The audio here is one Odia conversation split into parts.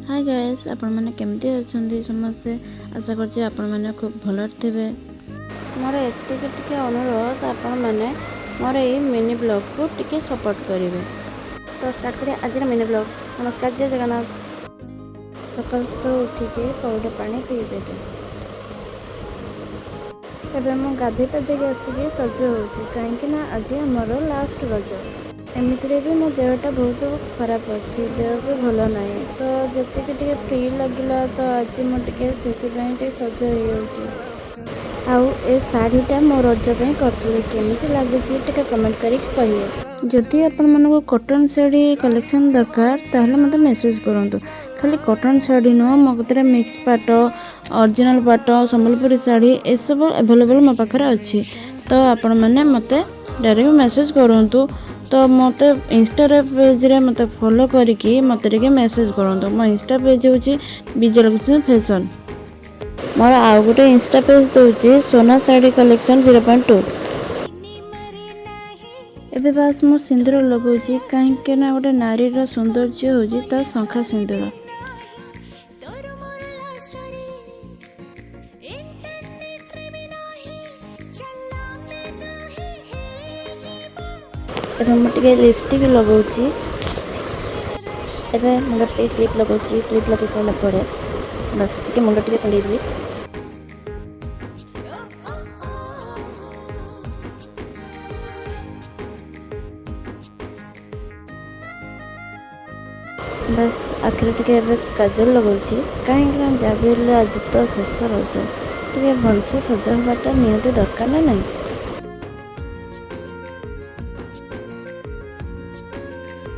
ହାଇ ଗାଇସ୍, ଆପଣମାନେ କେମିତି ଅଛନ୍ତି ସମସ୍ତେ? ଆଶା କରୁଛି ଆପଣମାନେ ଖୁବ୍ ଭଲରେ ଥିବେ। ମୋର ଏତିକି ଟିକେ ଅନୁରୋଧ, ଆପଣମାନେ ମୋର ଏଇ ମିନି ବ୍ଲଗ୍କୁ ଟିକେ ସପୋର୍ଟ କରିବେ। ତ ଷ୍ଟାର୍ଟ କରିବା ଆଜିର ମିନି ବ୍ଲଗ୍। ନମସ୍କାର, ଜୟ ଜଗନ୍ନାଥ। ସକାଳୁ ସକାଳୁ ଉଠିକି ପଇଡ଼ ପାଣି ପିଇଦେଲି। ଏବେ ମୁଁ ଗାଧେଇ ପାଧେଇକି ଆସିକି ସଜ ହେଉଛି, କାହିଁକି ନା ଆଜି ଆମର ଲାଷ୍ଟ ରଜ। ଏମିତିରେ ବି ମୋ ଦେହଟା ବହୁତ ଖରାପ ଅଛି, ଦେହ ବି ଭଲ ନାହିଁ। ତ ଯେତିକି ଟିକେ ଫ୍ରି ଲାଗିଲା, ତ ଆଜି ମୁଁ ଟିକେ ସେଥିପାଇଁ ଟିକେ ସଜ ହେଇଯାଉଛି। ଆଉ ଏ ଶାଢ଼ୀଟା ମୋ ରଜ ପାଇଁ କରିଥିଲି, କେମିତି ଲାଗୁଛି ଟିକେ କମେଣ୍ଟ କରିକି କହିବେ। ଯଦି ଆପଣମାନଙ୍କୁ କଟନ୍ ଶାଢ଼ୀ କଲେକ୍ସନ୍ ଦରକାର, ତାହେଲେ ମୋତେ ମେସେଜ୍ କରନ୍ତୁ। ଖାଲି କଟନ୍ ଶାଢ଼ୀ ନୁହଁ, ମୋ କତିରେ ମିକ୍ସ ପାଟ, ଅରିଜିନାଲ୍ ପାଟ, ସମ୍ବଲପୁରୀ ଶାଢ଼ୀ ଏସବୁ ଆଭେଲେବଲ୍ ମୋ ପାଖରେ ଅଛି। ତ ଆପଣମାନେ ମୋତେ ଡାଇରେକ୍ଟ ମେସେଜ୍ କରନ୍ତୁ। ତ ମୋତେ ଇନଷ୍ଟାରେ ପେଜ୍ରେ ମୋତେ ଫଲୋ କରିକି ମୋତେ ଟିକେ ମେସେଜ୍ କରନ୍ତୁ। ମୋ ଇନଷ୍ଟା ପେଜ୍ ହେଉଛି ବିଜୟଲକ୍ଷ୍ମୀ ଫ୍ୟାସନ୍। ମୋର ଆଉ ଗୋଟେ ଇନଷ୍ଟା ପେଜ୍ ଦେଉଛି, ସୋନା ଶାଢ଼ୀ କଲେକ୍ସନ୍ 0.2। ଏବେ ବାସ୍ ମୁଁ ସିନ୍ଦୁର ଲଗାଉଛି, କାହିଁକି ନା ଗୋଟେ ନାରୀର ସୌନ୍ଦର୍ଯ୍ୟ ହେଉଛି ତା ଶଙ୍ଖା ସିନ୍ଦୁର। ତୋର ମୋର ଲଭ୍ ଷ୍ଟୋରି ଇଣ୍ଟରନେଟ୍ରେ ବି ନାହିଁ। ଚାଲ ଆମେ ଦୁହେଁ ହେଇଯିବା। ଏବେ ମୁଁ ଟିକେ ଲିପଷ୍ଟିକ୍ ଲଗାଉଛି। ଏବେ ମୁଣ୍ଡରେ ଟିକେ କ୍ଲିପ୍ ଲଗାଉଛି। କ୍ଲିପ୍ ଲଗାଇ ସାରିଲା ପରେ ବାସ୍ ଟିକେ ମୁଣ୍ଡ ଟିକେ କୁଣ୍ଡେଇ ଦେଲି। ଓ ଓ ଓ। ବାସ୍ ଆଖିରେ ଟିକେ ଏବେ କାଜଲ ଲଗାଉଛି, କାହିଁକି ନା ଯାହା ବି ହେଲେ ଆଜି ତ ଶେଷ ରଜ, ଟିକେ ଭଲସେ ସଜ ହେବାଟା ନିହାତି ଦରକାର ନା ନାହିଁ?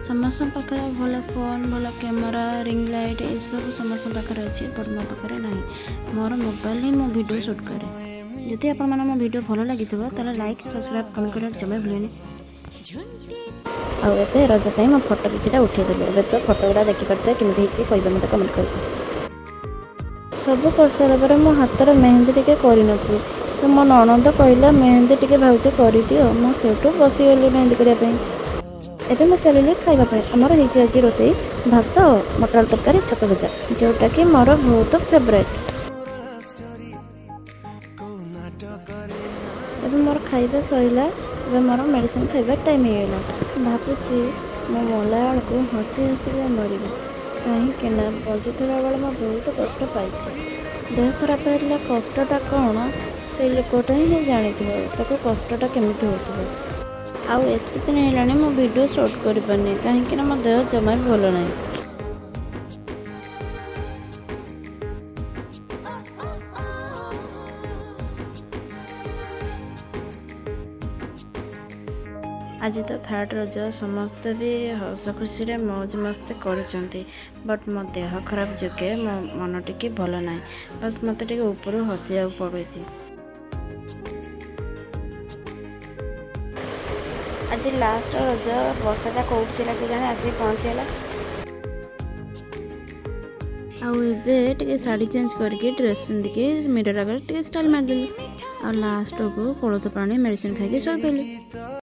ସମସ୍ତଙ୍କ ପାଖରେ ଭଲ ଫୋନ୍, ଭଲ କ୍ୟାମେରା, ରିଙ୍ଗ ଲାଇଟ୍ ଏସବୁ ସମସ୍ତଙ୍କ ପାଖରେ ଅଛି, ବଟ୍ ମୋ ପାଖରେ ନାହିଁ। ମୋର ମୋବାଇଲ ହିଁ ମୁଁ ଭିଡ଼ିଓ ସୁଟ୍ କରେ। ଯଦି ଆପଣମାନଙ୍କୁ ମୋ ଭିଡ଼ିଓ ଭଲ ଲାଗିଥିବ, ତାହେଲେ ଲାଇକ୍, ସବସ୍କ୍ରାଇବ୍, କମେଣ୍ଟ କରିବାକୁ ଜମା ଭୁଲିବେନି। ଝୁଣ୍ଟି ଆଉ ଏବେ ରଜ ପାଇଁ ମୋ ଫଟୋ କିଛିଟା ଉଠେଇଦେଲି। ଏବେ ତ ଫଟୋ ଗୁଡ଼ା ଦେଖିପାରୁଥିବେ। କେମିତି ହେଇଛି କହିବେ ମୋତେ କମେଣ୍ଟ କରିକି। ସବୁ କରିସାରିଲା ପରେ ମୋ ହାତରେ ମେହେନ୍ଦି ଟିକେ କରିନଥିଲି, ତ ମୋ ନଣନ୍ଦ କହିଲା, "ମେହେନ୍ଦି ଟିକେ ଭାଉଜ କରିଦିଅ।" ମୁଁ ସେଇଠୁ ବସିଗଲି ମେହେନ୍ଦି କରିବା ପାଇଁ। ଏବେ ମୁଁ ଚାଲିଲି ଖାଇବା ପାଇଁ। ଆମର ହେଇଛି ଆଜି ରୋଷେଇ ଭାତ, ମଟର ଆଳୁ ତରକାରୀ, ଛତୁ ଭଜା, ଯେଉଁଟାକି ମୋର ବହୁତ ଫେବରାଇଟ୍। ଏବେ ମୋର ଖାଇବା ସରିଲା। ଏବେ ମୋର ମେଡ଼ିସିନ ଖାଇବା ଟାଇମ୍ ହେଇଗଲା। ଭାବୁଛି ମୁଁ ମଲା ବେଳକୁ ହସି ହସିକା ମରିବି, କାହିଁକି ନା ବଞ୍ଚୁଥିଲା ବେଳେ ମୁଁ ବହୁତ କଷ୍ଟ ପାଇଛି। ଦେହ ଖରାପ ହେଲେ କଷ୍ଟଟା କ'ଣ, ସେଇ ଲୋକଟା ହିଁ ଜାଣିଥିବ ତାକୁ କଷ୍ଟଟା କେମିତି ହେଉଥିବ। ଆଉ ଏତେ ଦିନ ହେଲାଣି ମୁଁ ଭିଡ଼ିଓ ସୁଟ୍ କରିପାରୁନି, କାହିଁକି ନା ମୋ ଦେହ ଜମା ବି ଭଲ ନାହିଁ। ଓ ଓ ଓ। ଆଜି ତ ଥାର୍ଡ଼ ରଜ, ସମସ୍ତେ ବି ହସ ଖୁସିରେ ମୌଜ ମସ୍ତି କରୁଛନ୍ତି, ବଟ୍ ମୋ ଦେହ ଖରାପ ଯୋଗେ ମୋ ମନ ଟିକେ ଭଲ ନାହିଁ। ବାସ୍ ମୋତେ ଟିକେ ଉପରୁ ହସିବାକୁ ପଡ଼ୁଛି। ଆଜି ଲାଷ୍ଟ ରଜ, ବର୍ଷାଟା କେଉଁଠି ଥିଲା କେଜାଣି, ଆସିକି ପହଞ୍ଚିଗଲା। ଆଉ ଏବେ ଟିକେ ଶାଢ଼ୀ ଚେଞ୍ଜ କରିକି, ଡ୍ରେସ୍ ପିନ୍ଧିକି ମିରର୍ ଆଗରେ ଟିକେ ଷ୍ଟାଇଲ୍ ମାରିଦେଲି। ଆଉ ଲାଷ୍ଟକୁ କୋଳଥ ପାଣି ମେଡ଼ିସିନ ଖାଇକି ଶୋଇପଡ଼ିଲି।